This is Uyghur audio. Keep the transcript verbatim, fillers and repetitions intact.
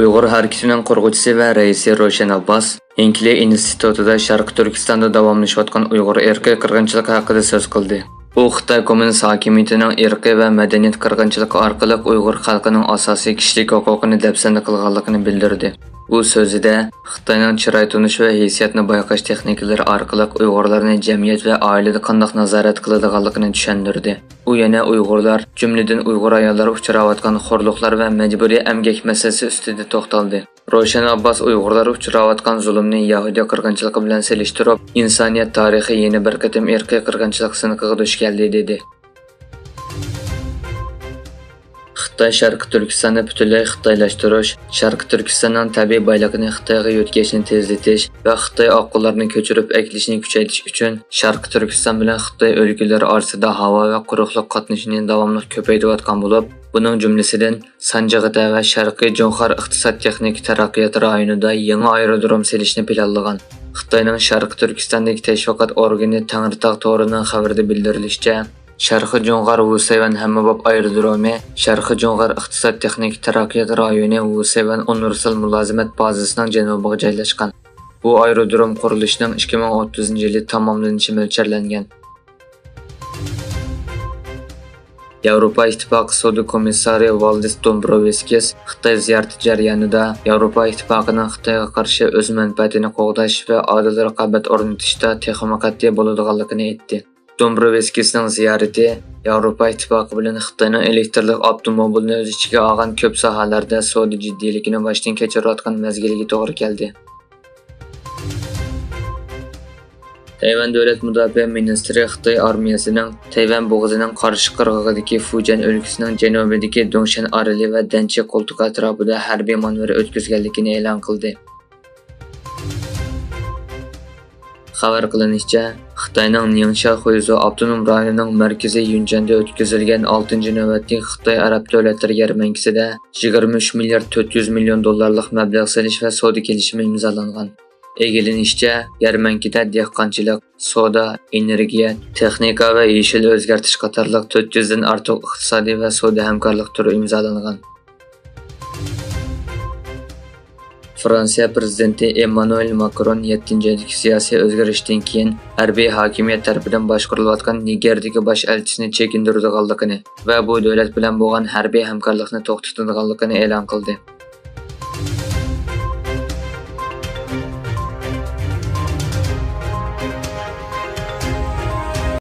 ئۇيغۇر ھەرىكىتىنىڭ قۇرغۇچىسى ۋە رەئىسى روشەن ئابباس ھىنكلى ئىنستىتۇتىدا شەرقىي تۈركىستاندا داۋاملىشىۋاتقان ئۇيغۇر ئىرقىي قىرغىنچىلىقى ھەققىدە سۆز قىلدى. ئۇ خىتاي كوممۇنىست ھاكىمىيىتىنىڭ ئىرقىي ۋە مەدەنىيەت قىرغىنچىلىقى ئارقىلىق ئۇيغۇر خەلقىنىڭ ئاساسىي كىشىلىك ھوقۇقىنى دەپسەندە قىلغانلىقىنى بىلدۈردى. ئۇ سۆزىدە خىتاينىڭ چىراي تونۇش ۋە ھېسسىياتنى بايقاش تېخنىكىلىرى ئارقىلىق ئۇيغۇرلارنى جەمئىيەت ۋە ئائىلىدە قانداق نازارەت قىلىدىغانلىقىنى چۈشەندۈردى. ئۇ يەنە ئۇيغۇرلار، جۈملىدىن ئۇيغۇر ئاياللار ئۇچراۋاتقان خورلۇقلار ۋە مەجبۇرىي ئەمگەك مەسىلىسى ئۈستىدە توختالدى. روشەن ئابباس ئۇيغۇرلار ئۇچراۋاتقان زۇلۇمنى يەھۇدىي قىرغىنچىلىقى بىلەن سېلىشتۇرۇپ، ئىنسانىيەت تارىخى يەنە بىر قېتىم ئىرقىي قىرغىنچىلىق سىنىقىغا دۇچ كەلدى، دېدى. خىتاي شەرقىي تۈركىستاننى پۈتۈنلەي خىتايلاشتۇرۇش، شەرقىي تۈركىستاننىڭ تەبىئىي بايلىقىنى خىتايغا يۆتكەشنى تېزلىتىش ۋە خىتاي ئاققۇنلارنى كۆچۈرۈپ ئەكېلىشنى كۈچەيتىش ئۈچۈن شەرقىي تۈركىستان بىلەن خىتاي ئۆلكىلىرى ئارىسىدا ھاۋا ۋە قۇرۇقلۇق قاتنىشىنى داۋاملىق كۆپەيتىۋاتقان بولۇپ، بۇنىڭ جۈملىسىدىن سانجىغىتە ۋە شەرقىي جۇڭخار ئىقتىساد تېخنىكا تەرەققىيات رايونىدا يېڭى ئايرودروم سېلىشنى پىلانلىغان. خىتاينىڭ شەرقىي تۈركىستاندىكى تەشۋىقات ئورگىنى تەڭرىتاغ تورىنىڭ خەۋىرىدە بىلدۈرۈلۈشىچە، شەرقىي جۇڭغار ۋۇسەيۋەن ھەممىباب ئايرودرومى شەرقىي جۇڭغار ئىقتىساد تېخنىكا تەرەققىيات رايونى ۋۇسەيۋەن ئۇنىۋېرسال مۇلازىمەت بازىسىنىڭ جەنۇبىغا جايلاشقان. بۇ ئايرودروم قۇرۇلۇشىنىڭ ئىككى مىڭ ئوتتۇزىنچى يىلى تاماملىنىشى مۆلچەرلەنگەن. ياۋروپا ئىتتىپاقى سودا كومىسسارى ۋالدىس دومبروۋسكىس خىتاي زىيارىتى جەريانىدا ياۋروپا ئىتتىپاقىنىڭ خىتايغا قارشى ئۆز مەنپەئەتىنى قوغداش ۋە ئادىل رىقابەت ئورنىتىشتا تېخىمۇ قەتئىي بولىدىغانلىقىنى ئېيتتى. دومبروۋسكىسنىڭ زىيارىتى ياۋروپا ئىتتىپاقى بىلەن خىتاينىڭ ئېلېكتىرلىق ئاپتوموبىلنى ئۆز ئىچىگە ئالغان كۆپ ساھەلەردە سودا جىددىيلىكىنى باشتىن كەچۈرۈۋاتقان مەزگىلىگە توغرا كەلدى. تەيۋەن دۆلەت مۇداپىئە مىنىستىرى خىتاي ئارمىيەسىنىڭ تەيۋەن بوغۇزىنىڭ قارشى قىرغىقىدىكى فۇجيەن ئۆلكىسىنىڭ جەنۇبىدىكى دۇڭشەن ئارىلى ۋە دەنچى قولتۇقى ئەتراپىدا ھەربىي مانېۋىر ئۆتكۈزگەنلىكىنى ئېلان قىلدى. خەۋەر قىلىنىشىچە، خىتاينىڭ نىڭشيا خۇيزۇ ئاپتونوم رايونىنىڭ مەركىزى يۈنچەندە ئۆتكۈزۈلگەن ئالتىنچى نۆۋەتلىك خىتاي ئەرەب دۆلەتلىرى يەرمەنكىسىدە يىگىرمە ئۈچ مىليارد تۆت يۈز مىليون دوللارلىق مەبلەغ سېلىش ۋە سودا كېلىشىمى ئىمزالانغان. ئىگىلىنىشىچە، يەرمەنكىدە دېھقانچىلىق، سودا، ئېنېرگىيە، تېخنىكا ۋە يېشىل ئۆزگەرتىش قاتارلىق تۆت يۈزدىن ئارتۇق ئىقتىسادىي ۋە سودا ھەمكارلىق تۈرى ئىمزالانغان. فرانسىيە پىرېزىدېنتى ئېممانۇئېل ماكرون يەتتىنچى ئايدىكى سىياسىي ئۆزگىرىشتىن كېيىن ھەربىي ھاكىمىيەت تەرىپىدىن باشقۇرۇلۇۋاتقان نىگېردىكى باش ئەلچىسىنى چېكىندۈرىدىغانلىقىنى ۋە بۇ دۆلەت بىلەن بولغان ھەربىي ھەمكارلىقنى توختىتىدىغانلىقىنى ئېلان قىلدى.